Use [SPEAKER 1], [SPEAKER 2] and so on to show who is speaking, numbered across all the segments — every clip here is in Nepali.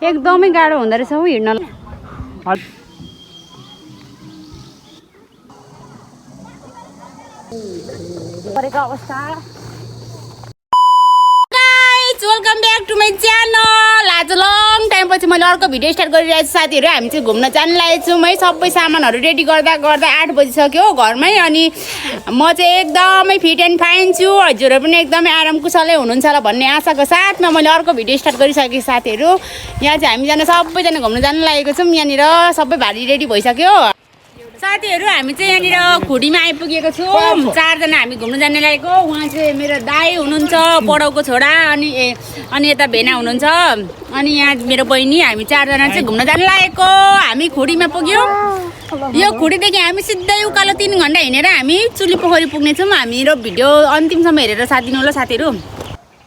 [SPEAKER 1] एकदमै गाह्रो हुँदो रहेछ हौ हिँड्न परेको अवस्था welcome back to my channel आज लङ टाइम पछि मैले अर्को भिडियो स्टार्ट गरिरहेको छु साथीहरू हामी चाहिँ घुम्न जान लागेको छौँ है सबै सामानहरू रेडी गर्दा गर्दा 8 बजिसक्यो घरमै अनि म चाहिँ एकदमै फिट एन्ड फाइन छु हजुरहरू पनि एकदमै आराम कुशलै हुनुहुन्छ होला भन्ने आशाको साथमा मैले अर्को भिडियो स्टार्ट गरिसकेँ साथीहरू यहाँ चाहिँ हामीजना सबैजना घुम्न जान लागेको छौँ यहाँनिर सबै भारी रेडी भइसक्यो साथीहरू हामी चाहिँ यहाँनिर खुडीमा आइपुगेको छौँ 4 जना हामी घुम्न जाने लागेको उहाँ चाहिँ मेरो दाइ हुनुहुन्छ बडाउको छोरा अनि यता भेना हुनुहुन्छ अनि यहाँ मेरो बहिनी हामी 4 जना चाहिँ घुम्न जान लागेको हामी खुडीमा पुग्यौँ यो खुडीदेखि हामी सिधै उकालो 3 घन्टा हिँडेर हामी चुली पोखरी पुग्नेछौँ हाम्रो भिडियो अन्तिमसम्म हेरेर साथ दिनु होला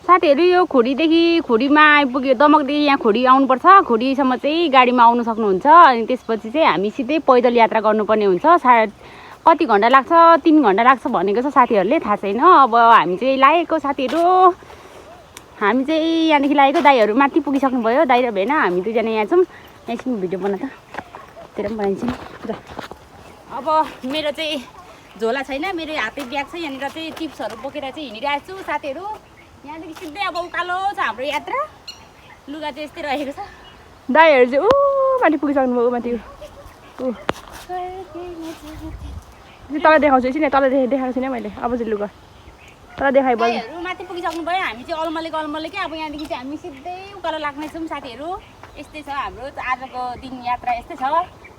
[SPEAKER 1] साथीहरू यो खुडीदेखि खुडीमा आइपुग्यो दमकदेखि यहाँ खुडी आउनुपर्छ खुडीसम्म चाहिँ गाडीमा आउनु सक्नुहुन्छ अनि त्यसपछि चाहिँ हामी सिधै पैदल यात्रा गर्नुपर्ने हुन्छ कति घन्टा लाग्छ 3 घन्टा लाग्छ भनेको छ साथीहरूले थाहा छैन अब हामी चाहिँ लागेको साथीहरू हामी चाहिँ यहाँदेखि लागेको दाइहरू माथि पुगिसक्नुभयो दाइ र भेना हामी दुईजना यहाँ छौँ एकछिन भिडियो बना त तेरो पनि बनाइन्छ अब मेरो चाहिँ झोला छैन मेरो हातै ब्याग छ यहाँनिर चाहिँ चिप्सहरू बोकेर चाहिँ हिँडिरहेको छु साथीहरू यहाँदेखि सिधै अब उकालो छ हाम्रो यात्रा लुगा चाहिँ यस्तै रहेको छ दाइहरू चाहिँ माथि पुगिसक्नुभयो माथि तल देखाउँछु एकछिन तल देखाएको छुइनँ मैले अब चाहिँ लुगा तल देखाइ दाइहरू माथि पुगिसक्नुभयो हामी चाहिँ अलमले क्या अब यहाँदेखि चाहिँ हामी सिधै उकालो लाग्नेछौँ साथीहरू यस्तै छ हाम्रो आजको दिन यात्रा यस्तै छ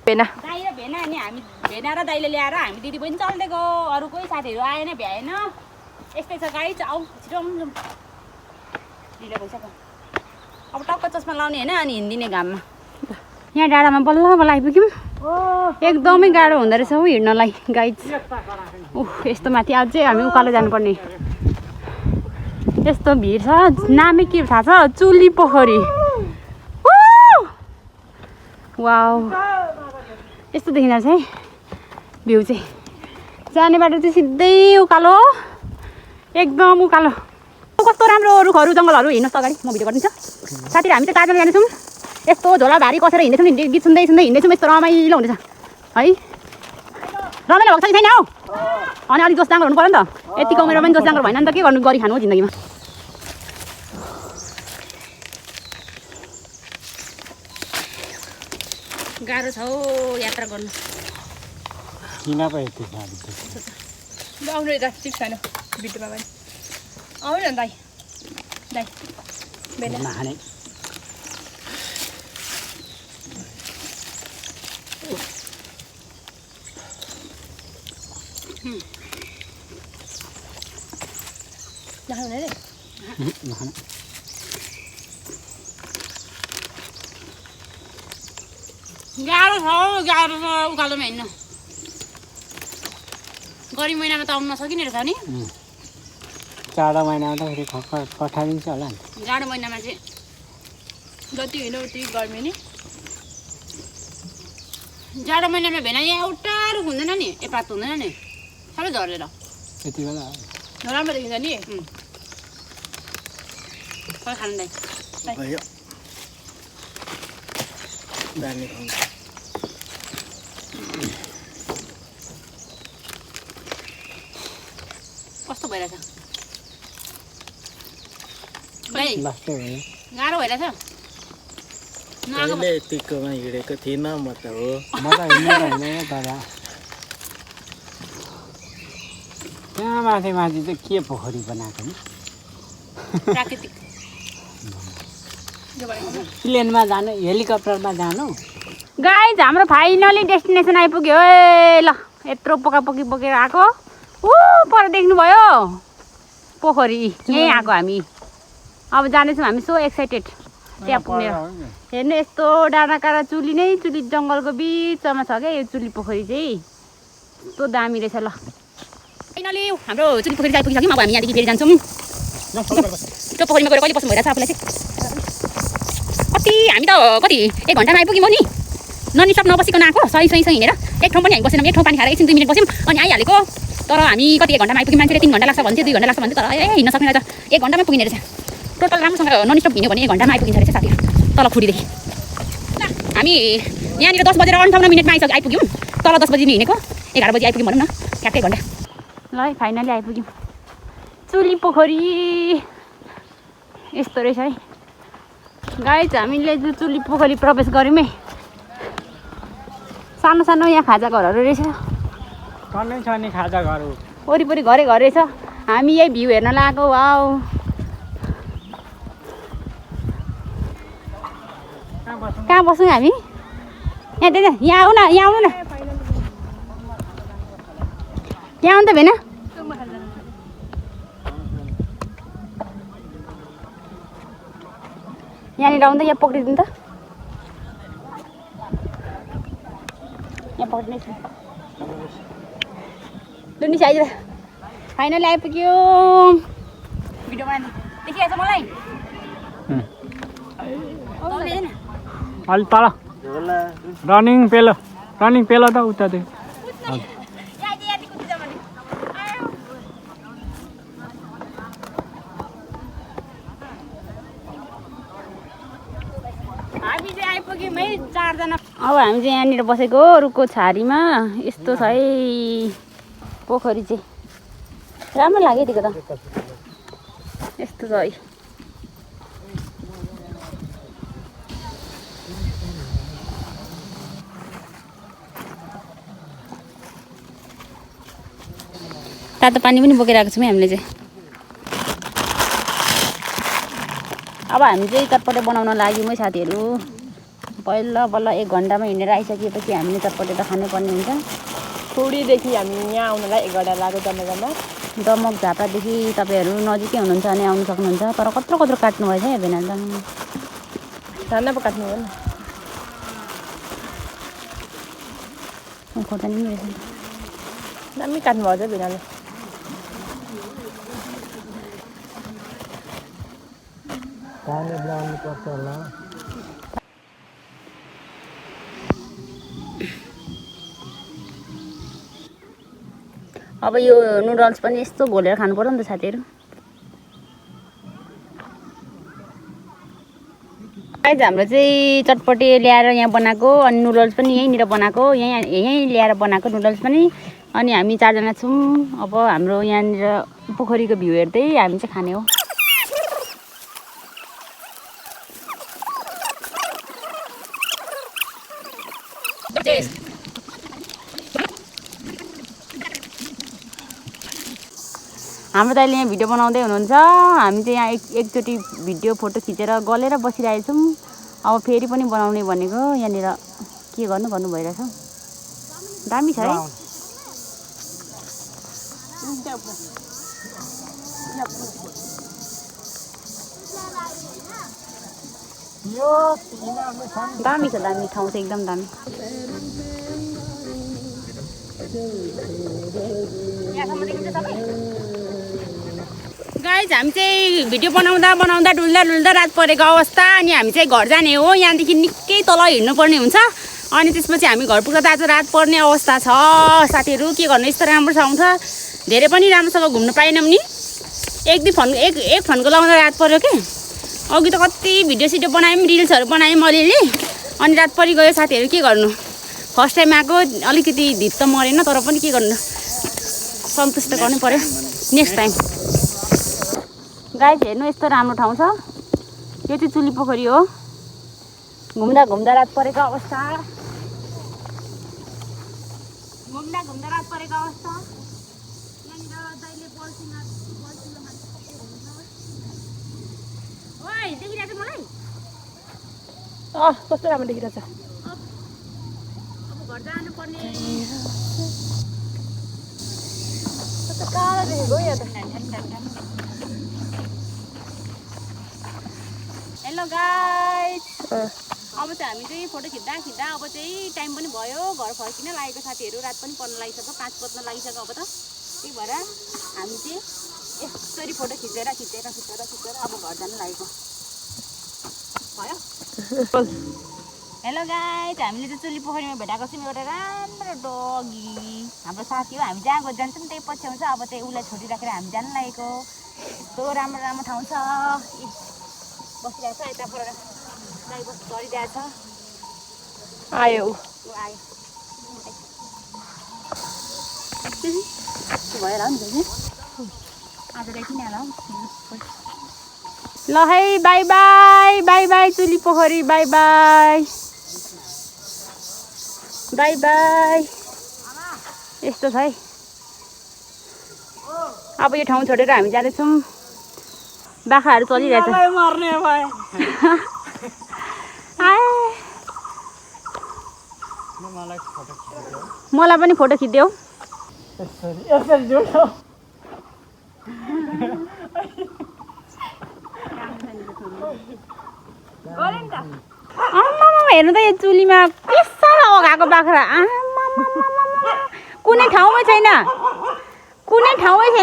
[SPEAKER 1] भेना दाइ र भेना अनि हामी भेना र दाइले ल्याएर हामी दिदी पनि चल्दिएको अरू कोही साथीहरू आएन भ्याएन यस्तै छ गाडी चाहिँ आऊ छिटो ढिलो भइसक्यो अब टक्क चस्मा लाउने होइन अनि हिँडिदिने घाममा यहाँ डाँडामा बल्ल आइपुग्यौँ एकदमै गाह्रो हुँदो रहेछ हौ हिँड्नलाई गाइड यस्तो माथि आज चाहिँ हामी उकालो जानुपर्ने यस्तो भिड छ नामै के थाहा छ चुली पोखरी वाउ यस्तो देखिँदो रहेछ है भ्यू चाहिँ जाने बाटो चाहिँ सिधै उकालो एकदम उकालो कस्तो राम्रो रुखहरू जङ्गलहरू हिँड्नुहोस् अगाडि म भिडियो गरिदिन्छु साथीहरू हामी चाहिँ 4 जना जानेछौँ यस्तो झोला भारी कसेर हिँड्दैछौँ नि गीत सुन्दै हिँड्दैछौँ यस्तो रमाइलो हुँदैछ है रमाइलो भएको छ कि छैन हौ अनि अलिक जोस जाँगर हुनु पऱ्यो नि त यतिको उमेरमा पनि जोस जाँगर भएन नि त के गर्नु गरिखानु हो जिन्दगीमा गाह्रो छ हौ यात्रा गर्नु
[SPEAKER 2] किन पो यति
[SPEAKER 1] आउनु यता ठिक छैन भिडियोमा पनि आउनु न दाइ बेला
[SPEAKER 2] नखाने
[SPEAKER 1] गाह्रो छ उकालोमा हिँड्नु गर्मी महिनामा त आउनु नसकिने रहेछ नि
[SPEAKER 2] जाडो महिनामा त फेरि कठारिन्छ होला नि
[SPEAKER 1] जाडो महिनामा चाहिँ जति हिँड्यो उति गर्मी नि जाडो महिनामा भेना यहाँ एउटा रुख हुँदैन नि पात हुँदैन नि सबै झरेर
[SPEAKER 2] त्यति बेला
[SPEAKER 1] नराम्रो देखिन्छ नि कहिले खानु दाइ कस्तो भइरहेछ गाह्रो भइरहेछ
[SPEAKER 3] यतिकोमा हिँडेको थिइनँ म त हो
[SPEAKER 2] म त हिँड्दैन दादा त्यहाँ माथि चाहिँ के पोखरी बनाएको नि
[SPEAKER 1] प्राकृतिक
[SPEAKER 2] प्लेनमा जानु हेलिकप्टरमा जानु
[SPEAKER 1] गाइज हाम्रो फाइनली डेस्टिनेसन आइपुग्यो है ल यत्रो पोकापोकी बोकेर आएको पर देख्नुभयो पोखरी यहीँ आएको हामी अब जानेछौँ हामी सो एक्साइटेड त्यहाँ पुगेर हेर्नु यस्तो डाँडाकाँडा चुली नै चुली जङ्गलको बिचमा छ क्या यो चुली पोखरी चाहिँ यस्तो दामी रहेछ ल फाइनली हाम्रो चुली पोखरी चाहिँ आइपुगिसक्यौँ अब हामी यहाँदेखि फेरि जान्छौँ त्यो पोखरीमा गएर कहिले बस्नु भइरहेछ आफूलाई चाहिँ हामी त कति 1 घन्टामा आइपुग्यौँ नि ननस्टप नबसिकन आएको सही हिँडेर एक ठाउँ पनि हामी बसेनौँ एक ठाउँ पानी खाएर एकछिन 2 मिनट बस्यौँ अनि आइहालेको तर हामी कति 1 घन्टामा आइपुग्यौँ मान्छेले 3 घन्टा लाग्छ भन्थ्यो 2 घन्टा लाग्छ भन्थ्यो तर हिँड्न सक्ने रहेछ 1 घन्टामै पुगिने रहेछ टोटल राम्रोसँग ननस्टप हिँड्यो भने 1 घन्टामा आइपुगिन्छ रहेछ साथीहरू तल खुरीदेखि हामी यहाँनिर 10 बजेर 58 मिनटमा आइपुग्यौँ तल 10 बजी हिँडेको 11 बजी आइपुग्यौँ भनौँ न ठ्याक्कै घन्टा ल है फाइनली आइपुग्यौँ चुली पोखरी यस्तो रहेछ है गाइज हामीले चुली पोखरी प्रवेश गऱ्यौँ है सानो सानो यहाँ खाजा घरहरू रहेछ
[SPEAKER 2] टन्नै छ नि खाजा घर
[SPEAKER 1] वरिपरि घरै घर रहेछ हामी यही भ्यू हेर्न लगाएको वाउ कहाँ बस्छौँ हामी यहाँ त्यही त यहाँ आउनु न यहाँ आउनु त भेना यहाँनिर आउँदा यहाँ पक्रिदिनु त यहाँ पक्रिनेछ लुनिस आइज फाइनली आइपुग्यो भिडियो बनाएर देखिरहेछ मलाई
[SPEAKER 2] अलि तल रनिङ पेलो त उतादेखि
[SPEAKER 1] हामी चाहिँ आइपुग्यौँ है 4 जना अब हामी चाहिँ यहाँनिर बसेको रुखको छारीमा यस्तो छ है पोखरी चाहिँ राम्रो लाग्यो दिएको त यस्तो छ है तातो पानी पनि बोकेर आएको छौँ हामीले चाहिँ अब हामी चाहिँ चटपटे बनाउन लाग्यौँ है साथीहरू बल्ल 1 घन्टामा हिँडेर आइसकेपछि हामीले चटपटे त खानै पर्ने हुन्छ
[SPEAKER 4] थोडीदेखि हामी यहाँ आउनलाई 1 घन्टा लाग्यो
[SPEAKER 1] दमक झापादेखि तपाईँहरू नजिकै हुनुहुन्छ भने आउनु सक्नुहुन्छ तर कत्रो कत्रो काट्नु भएछ है भेना
[SPEAKER 4] खाना पो काट्नु हो
[SPEAKER 1] नि खोर्सानी पनि रहेछ
[SPEAKER 4] दामी काट्नु भएछ भेनाले
[SPEAKER 3] पानी लगाउनु पर्छ होला
[SPEAKER 1] अब यो नुडल्स पनि यस्तो घोलेर खानु पर्यो नि त साथीहरू गाइज हाम्रो चाहिँ चटपटे ल्याएर यहाँ बनाएको अनि नुडल्स पनि यहीँनिर बनाएको यहीँ ल्याएर बनाएको नुडल्स पनि अनि हामी 4 जना छौँ अब हाम्रो यहाँनिर पोखरीको भ्यू हेर्दै हामी चाहिँ खाने हो हाम्रो दाइले यहाँ भिडियो बनाउँदै हुनुहुन्छ हामी चाहिँ यहाँ एकचोटि भिडियो फोटो खिचेर गलेर बसिरहेको छौँ अब फेरि पनि बनाउने भनेको यहाँनिर के गर्नु भइरहेछ दामी छ है दामी छ दामी ठाउँ चाहिँ एकदम दामी गाइज हामी चाहिँ भिडियो बनाउँदा डुल्दा रात परेको अवस्था अनि हामी चाहिँ घर जाने हो यहाँदेखि निकै तल हिँड्नुपर्ने हुन्छ अनि त्यसपछि हामी घर पुग्दा आज रात पर्ने अवस्था छ साथीहरू के गर्नु यस्तो राम्रो ठाउँ छ धेरै पनि राम्रोसँग घुम्नु पाएनौँ नि एक फोनको लाउँदा रात पर्यो कि अघि त कति भिडियो बनायौँ रिल्सहरू बनायौँ अलिअलि अनि रात परिगयो साथीहरू के गर्नु फर्स्ट टाइम आएको अलिकति धित त मरेन तर पनि के गर्नु सन्तुष्ट गर्नु पर्यो नेक्स्ट टाइम गाइज हेर्नु यस्तो राम्रो ठाउँ छ यो चाहिँ चुली पोखरी हो घुम्दा रात परेको अवस्था देखिरहेको मलाई
[SPEAKER 4] कस्तो राम्रो देखिरहेछ
[SPEAKER 1] अब घर जानुपर्ने
[SPEAKER 4] कालो देखेको यहाँ त
[SPEAKER 1] हेलो गाइज अब चाहिँ हामी चाहिँ फोटो खिच्दा अब चाहिँ टाइम पनि भयो घर फर्किन लागेको साथीहरू रात पनि पर्न लागिसक्यो 5 बज्न लागिसक्यो अब त त्यही भएर हामी चाहिँ यसरी फोटो खिचेर अब घर जानु लागेको भयो हेलो गाइज हामीले चाहिँ चुली पोखरीमा भेटाएको छौँ एउटा राम्रो डगी हाम्रो साथी हो हामी जहाँ जान्छौँ त्यही पछ्याउँछ अब त्यही उसलाई छोडिराखेर हामी जानु लागेको यस्तो राम्रो ठाउँ छ बसिरहेको छ यता पर गाई बस्तु चरिरहेछ
[SPEAKER 4] आयो
[SPEAKER 1] आयो भएर हो नि आजलाई किन होला ल है बाई बाई बाई बाई चुली पोखरी बाई बाई बाई बाई यस्तो छ है अब यो ठाउँ छोडेर हामी जाँदैछौँ बाख्राहरू चलिरहेछ मलाई पनि फोटो खिचिदेऊ हेर्नु त यो चुलीमा के साह्रो अगाएको बाख्रा कुनै ठाउँमै छैन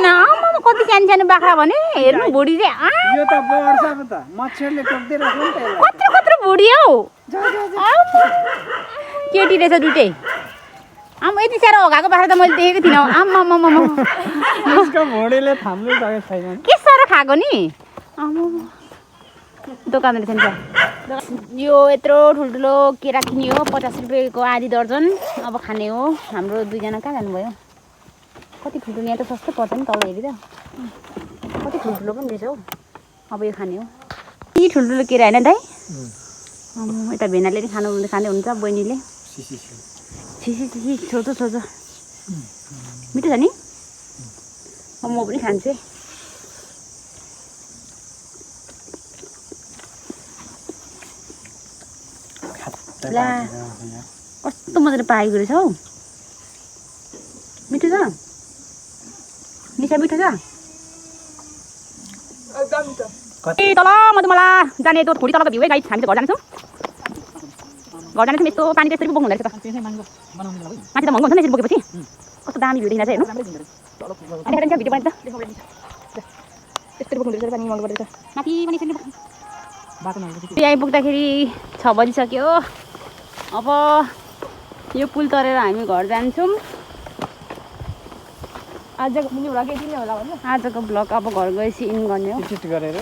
[SPEAKER 1] आमा कति सानो सानो बाख्रा भने हेर्नु भुडी चाहिँ
[SPEAKER 2] यो त वर्षको त मच्छरले टोक्दिरहेको नि त
[SPEAKER 1] कत्रो भुडी हौ केटी रहेछ दुइटै आमा यति साह्रो अगाएको बाख्रा त मैले देखेको थिइनँ आमा
[SPEAKER 2] यसको भुडीले थाम्नु सकेको छैन
[SPEAKER 1] के साह्रो खाएको नि आमा दोकान रहेछ यो यत्रो ठुल्ठुलो केरा किन्यो 50 रुपियाँको आधी दर्जन अब खाने हो हाम्रो दुईजना कहाँ जानुभयो कति ठुल्ठुलो यहाँ त सस्तो पर्छ नि तल हेरी त कति ठुल्ठुलो पनि रहेछ हौ अब यो खाने हो यी ठुल्ठुलो केरा होइन दाइ यता भेनाले नि खाँदै हुन्छ बहिनीले छिसी छोचो मिठो छ नि अब म पनि खान्छु ला कस्तो मजाले पाकेको रहेछ हौ मिठो छ मिठो छ ए तल मधुमला जाने त्यो थोडी तलको भ्यू है गाइस हामी त घर जान्छौँ यस्तो पानी त्यसरी बोक्नु हुँदो रहेछ त माथि त महँगो हुन्छ नि यसरी बोकेपछि कस्तो दामी भ्यू देखिन्छ हेर्नु अनि भिडियो बनाइ त त्यसरी बोक्नु रहेछ पानी महँगो पर्दैछ माथि पनि यसरी बाटो आइपुग्दाखेरि 6 बजिसक्यो अब यो पुल तरेर हामी घर जान्छौँ आजको भ्लग अब घर गएपछि इन गर्ने हो एडिट गरेर